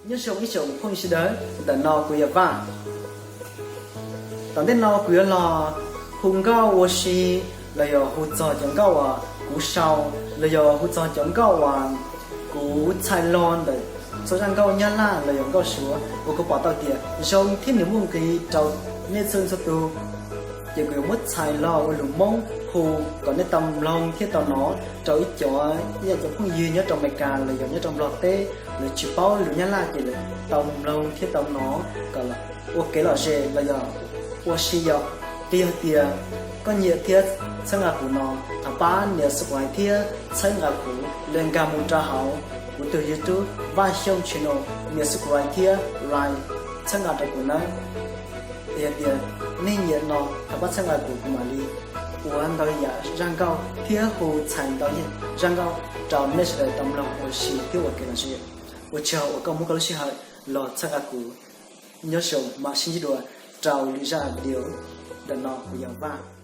Nyob zoo ib tsoom phooj ywg sawv daws, ntawm no kuv yog Vaj. Tom ntej no kuv yuav los hu nkauj ua si los yog hu txog cov nkauj uas kuv sau los yog hu txog cov nkauj uas kuv txhais los ntawm txoj zaj nkauj Nyab Laj los yog nkauj Suav uas kuv pom tau tias zoo thiab nws muaj nqis rau nej txhua txhua tus. Ces kuv yuav muab txhais los ua lus Hmoob hu kom nej tau mloog thiab tau hnov rau ib cov, ib yam cov phooj ywg nyob rau Amelikas los yog nyob rau Nplog teb, lawv tsis paub lus Nyab Laj ces lawv tau mloog thiab tau hnov kom ua kev lom zem los yog ua si yom. Yog tias koj nyiam thiab txhawb nqa kuv no, thov pab nias subscribe thiab txhawb nqa kuv, los nkag mus rau hauv kuv tus YouTube Vaj Xyooj Channel, nias subscribe thiab like txhawb nqa rau kuv nawb. Yog tias nej nyiam no, thov pab txhawb nqa kuv, kuv mam li ua ntau yam zaj nkauj thiab hu txhais ntau zaj nkauj rau nej sawv daws tau mloog ua si thiab ua kev lom zem. Ua tsaug uas koj muab koj lub sij hawm los txhawb nqa kuv. Nyob zoo, mam sib ntsib dua rau lwm zaj video. Ntawm no kuv yog Vaj.